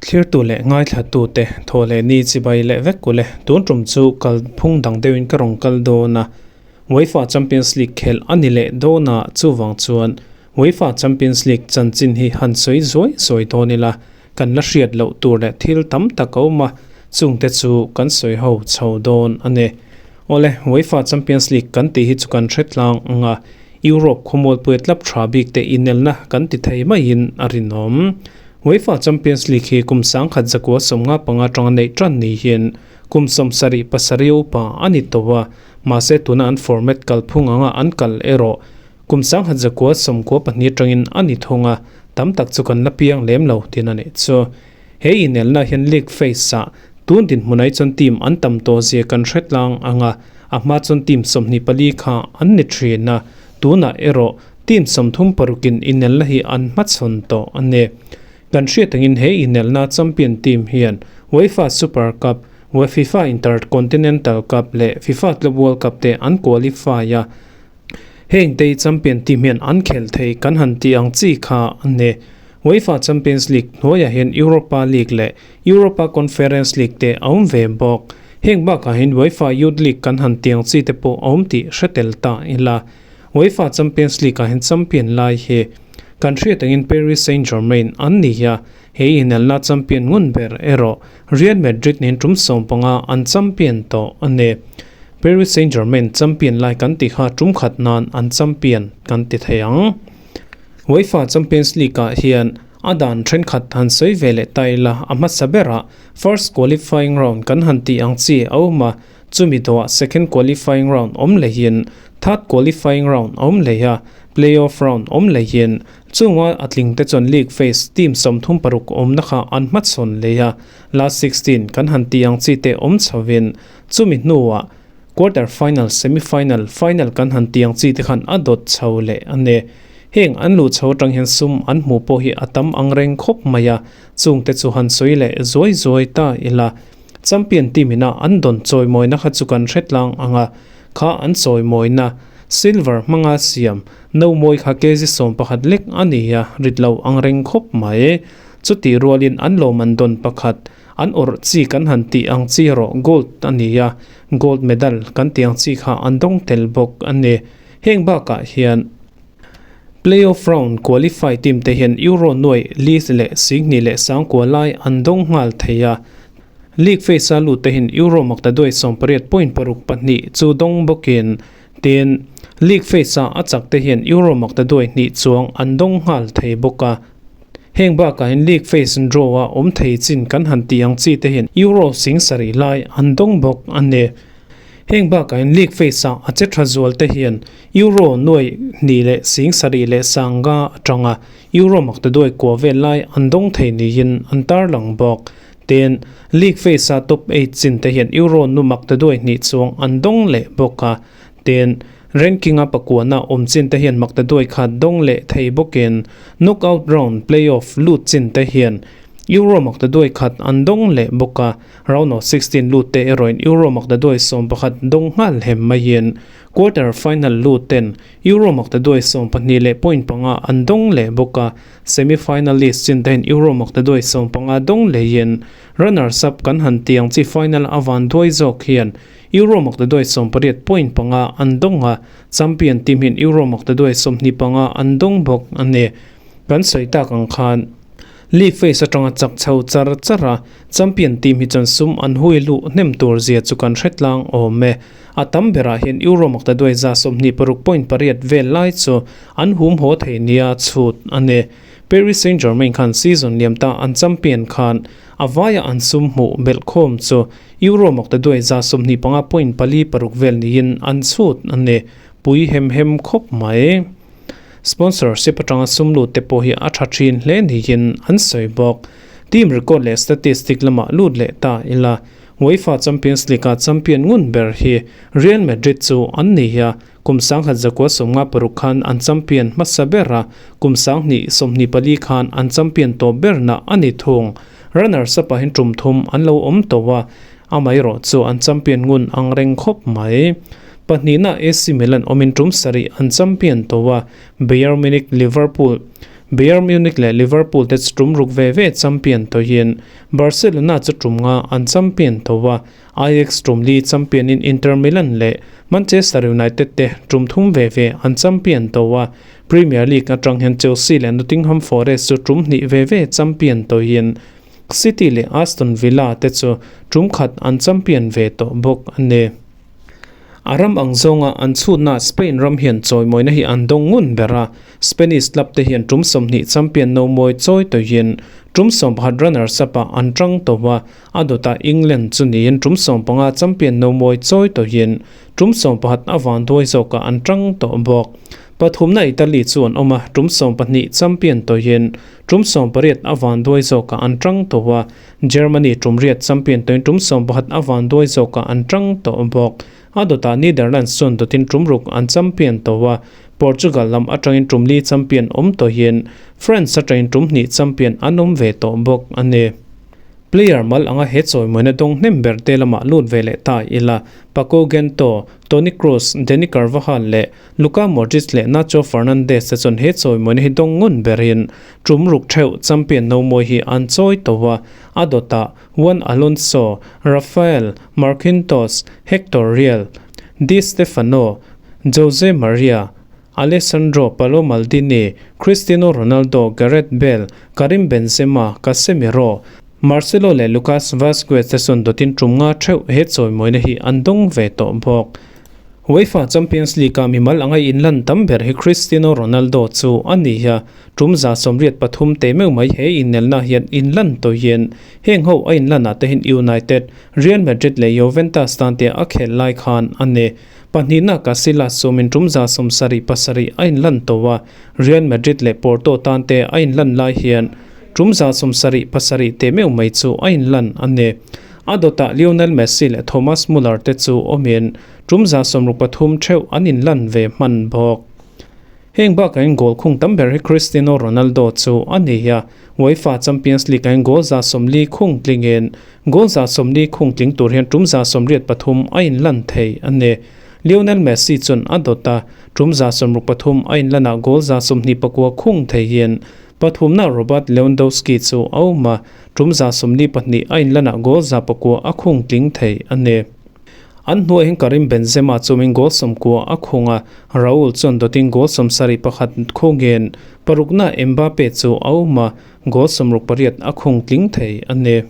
Thlirtu leh ngaithlatute thaw leh ni chibai leh vek kule tun tum chu kal phung dang deuhin ka rawn kal dawn a. UEFA Champions League khelh a ni leh dawn a, chuvang chuan UEFA Champions League chanchin hi han sawi zuai zuai dawn ila, kan la hriat loh tur leh thil tam tak a awm a, chungte chu kan sawi ho chho dawn a ni. Awle, UEFA Champions League kan tih hi chu kan hre tlang ang a, Europe khawmualpuia tlap tha bik te inelna kan ti thei maiin a rinawm. UEFA Champions League hi kum 1995 atanga neih tan ni hian kum 77 upa a ni tawh a, mahse tuna an format kalphung anga an kal erawh kum 1992 atangin a ni thung a, tam tak chu kan la piang lem lo tin a nih chu. He inelna hian league phase-ah tun dinhmunah hi chuan team an tam tawh zia kan hre tlang ang a, a hma chuan team 24 kha an ni thin a, tunah erawh team 36 in inelna hi an hmachhawn tawh a ni. Kan hriat angin he inelna champion team hian UEFA Super Cup, FIFA Intercontinental Cup leh FIFA Club World Cup te an qualify a, Heng te champion team hian an khelh thei kan han tih ang chi kha a ni. UEFA Champions League hnuaiah hian Europa League leh Europa Conference League te a awm ve bawk. Heng bakah hian UEFA Youth League kan han tih ang chi te pawh a awm tih hre tel ta ila. UEFA Champions League ah hian champion lai hi kan hriat angin Paris Saint-Germain an ni a, he inelna champion ngun ber erawh Real Madrid nen tum 15 an champion tawh a ni. Paris Saint-Germain champion lai kan tih kha tum khat nan an champion kan ti thei ang. UEFA Champions League ah hian a dan thenkhat han sawi ve leh ta ila a hmasa berah first qualifying round kan han tih ang chi a awm a, chumi dawhah second qualifying round awm lehin third qualifying round a awm leh a, playoff round awm lehin chunga a tling te chuan league phase team 36 awmna kha an hmachhawn leh a, last 16 kan han tih ang chi te awm chhovin Chumi hnuah quarter final, semi final, final kan han tiang chi te khan a dawt chho leh a ni. Heng an luh chho atang hian sum an hmuh pawh hi a tam ang reng khawp mai a, chungte chu han sawi leh zuai zuai ta ila. Champion team ina an dawn chawimawina kha chu kan hre tlang ang a, kha an chawimawina silver hmanga siam no mawi kha kg 11 lek a ni a, rit lo ang reng khawp mai. Chutih rualin an lawm an dawn pakhat An awrh chi kan han tih ang chi erawh gold a ni a, gold medal kan tih ang chi kha an dawng tel bawk a ni. Heng bakah hian playoff round qualify team te hian Euro nuai li leh 20 leh 90 lai an dawng nghal thei a. League phase a lut te hian Euro maktaduai 18.62 chu dawng bawkin tin league phase a a chak te hian Euro maktaduai hnih chuang an dawng nghal thei bawk a. Heng bakah hian league phase draw a awm thei chin kan han tih ang chi te hian Euro 70,000 lai an dawng bawk a ni. Heng bakah hian league phase ah a che tha zual te hian Euro nuai hnih leh 70,000 leh 50 atanga Euro maktaduai kua vel lai an dawng thei niin an tarlang bawk. Tin, league phase a top 8 chin te hian Euro nu maktaduai hnih chuang an dawng leh bawk a. Tin, ranking a pakuana awm chin te hian maktaduai khat dawng leh thei bawkin knockout round playoff lut chin te hian Euro maktaduai khat an dawng leh bawk a, round of 16 lut te erawhin Euro maktaduai 11 dawng nghal hem maiin quarter final lut ten Euro maktaduai 12 leh point panga an dawng leh bawk a, semi finalist chin te hian Euro maktaduai 15 dawng lehin runners up kan han tiang chi final a van duai zawk hian Euro maktaduai 18.5 an dawng a, champion team hian Euro maktaduai 25 an dawng bawk a ni. Kan sawi tak ang khan league phase atanga chak chho char char a, champion team hi chuan sum an hui luh hnem tur zia chu kan hre tlang awm e. A tam berah hian Euro maktaduai za 26.8 vel lai chu an hum haw thei nia chhut a ni. Paris Saint-Germain khan season liam ta an champion khan a vaia an sum hmuh belh khawm chu Euro maktaduai za 25.46 vel niin an chhut a ni. Pui hem hem khawp mai. Sponsorship atanga sum lut te pawh hi a tha thin hle niin an sawi bawk. Team record leh statistic lamah lut leh ta ila. UEFA Champions League a champion ngun ber hi Real Madrid chu an ni a, kum 1956 khan an champion hmasa ber a, kum 2024 khan an champion tawp ber na a ni thung. Runners up ah hian tum thum an lo awm tawh a, amaherawh chu an champion ngun ang reng khawp mai. Pahnihna AC Milan awmin tum sarih an champion tawh a, Bayern Munich, Liverpool, Bayern Munich leh Liverpool te chu tum ruk ve ve champion tawhin Barcelona chu tum nga an champion tawh a, Ajax tum li champion in Inter Milan leh Manchester United te tum thum ve ve an champion tawh a, Premier League atang hian Chelsea leh Nottingham Forest chu tum hnih ve ve champion tawhin City leh Aston Villa te chu tum khat an champion ve tawh bawk a ni. A ram ang zawnga an chhutna Spain ram hian chawimawina hi an dawng ngun ber a, Spanish club te hian tum 20 champion nomawi chawi tawhin tum 11 runners up ah an tang tawh a, a dawtah England chu niin tum 15 champion nomawi chawi tawhin tum 11 a vanduai zawkah an tang tawh bawk. Pathumna Italy chu an awm a, tum 12 champion tawhin tum 18 a vanduai zawkah an tang tawh a, Germany tum riat champion tawhin tum 11 a vanduai zawkah an tang tawh bawk. A dawtah Netherlands chuan dawtin tum ruk an champion tawh a, Portugal lam atangin tum li champion awm tawhin France atangin tum hnih champion an awm ve tawh bawk a ni. Player mal anga he chawimawina dawng hnem ber te lamah lut ve leh ta ila, Paco Gento, Toni Kroos, Dani Carvajal leh Luka Modric leh Nacho Fernandez te chuan he chawimawina hi dawng ngun berin tum ruk theuh champion nomawi hi an chawi tawh a, a dawtah Juan Alonso, Rafael Marquinhos, Hector Real, Di Stefano, Jose Maria, Alessandro Paolo Maldini, Cristiano Ronaldo, Gareth Bale, Karim Benzema, Casemiro, Marcelo leh Lucas Vazquez te chuan dawtin tum nga theuh he chawimawina hi an dawng ve tawh bawk. UEFA Champions League-ah mimal anga inlan tam ber hi Cristiano Ronaldo chu a ni a, tum 183 teh meuh mai he inelna hian inlan tawhin heng ho a inlanah te hian United, Real Madrid leh Juventus tan te a khelh lai khan a ni. Pahnihna Casillas chu min tum 77 a inlan tawh a, Real Madrid leh Porto tan te a inlan lai hian tum 77 teh meuh mai chu a inlan a ni. A dawtah Lionel Messi leh Thomas Muller te chu awmin Tum 63 theuh an inlan ve hman bawk. Heng bakah hian goal khung tam ber hi Cristiano Ronaldo chu a ni a, UEFA Champions League ah hian goal 40 khung tlingin goal 40 khung tling tur hian tum 83 a inlan thei a ni. Lionel Messi chuan a dawt a, tum 63 a inlanah goal 29 khung theihin pathumna Robert Lewandowski chu a awm a, tum 42 a inlanah goal 9 a khung tling thei a ni. An hnuaiah hian Karim Benzema chumin goal 90 a khung a, Raul chuan dawtin goal 71 khungin parukna Mbappe chu a awm a, goal 68 a khung tling thei a ni.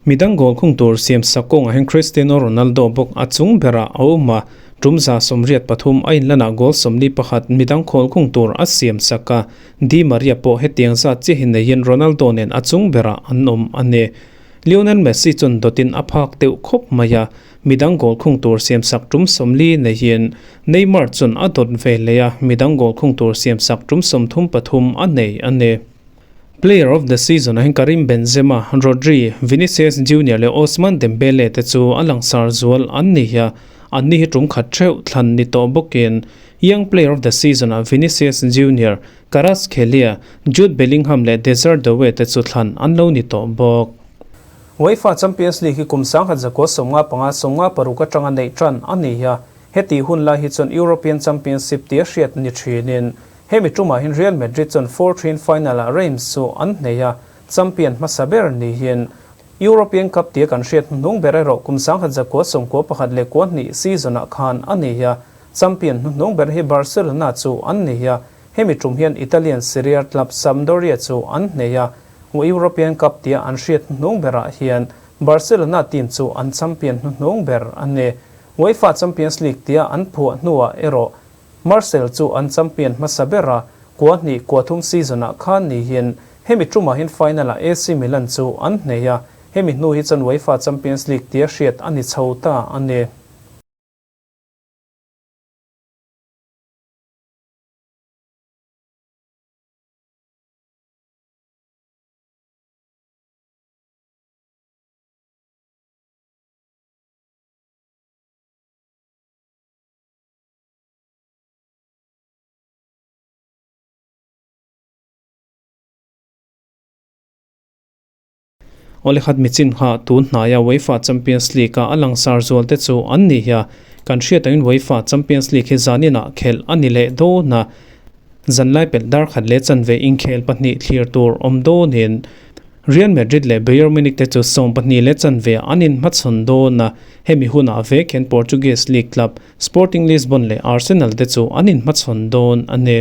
Midang goal khung tur siam sak kawngah hian Cristiano Ronaldo bawk a chung berah a awm a, tum 83 a inlanah goal 41 midang khawl khung tur a siam sak a, Di Maria pawh hetiang zat chiahin neihin Ronaldo nen a chung berah an awm a ni. Lionel Messi chuan dawtin a phak deuh khawp mai a, midang goal khung tur siamsak tum 40 neihin Neymar chuan a dawt ve leh a, midang goal khung tur siamsak tum 33 a nei a ni. Player of the season ah hian Karim Benzema, Rodri, Vinicius Junior leh Ousmane Dembele te chu a langsar zual an ni a, anni hi tum khat theuh thlan ni tawh bawkin Young Player of the Season ah Vinicius Junior, Kvaratskhelia, Jude Bellingham leh Desire Doue te chu thlan an lo ni tawh bawk. UEFA Champions League hi kum 1995 56 atanga neih tan a ni a, heti hun lai hi chuan European Championship tia hriat ni thinin hemi tumah hian Real Madrid chuan four-three final-ah Reims chu an hnei a, champion hmasa ber niin European Cup tia kan hriat hnuhnung ber erawh kum 1991 leh 92 season-ah khan a ni a, champion hnuhnung ber hi Barcelona chu an ni a. Hemi tum hian Italian Serie A club Sampdoria chu an hnei a, European Cup tia an hriat hnuhnung berah hian Barcelona team chu an champion hnuhnung ber a ni. UEFA Champions League tia an phuah hnuah erawh Marseille chu an champion hmasa ber a, kua hnih kua thum season-ah khan niin hemi tumah hian final-ah AC Milan chu an hnei a, hemi hnu hi chuan UEFA Champions League tia hriat a ni chho ta a ni. Awle khat michin kha tun hnaia UEFA Champions League-a a langsar zual te chu an ni hi a. Kan hriat angin UEFA Champions League hi zaninah khelh a ni leh dawn a, zanlai pelh dar khat leh chanve inkhel pahnih thlir tur awm dawnin Real Madrid leh Bayern Munich te chu 12 leh chanve an inhmachhawn dawn a, hemi hunah vek hian Portuguese League club Sporting Lisbon leh Arsenal te chu an inhmachhawn dawn a ni.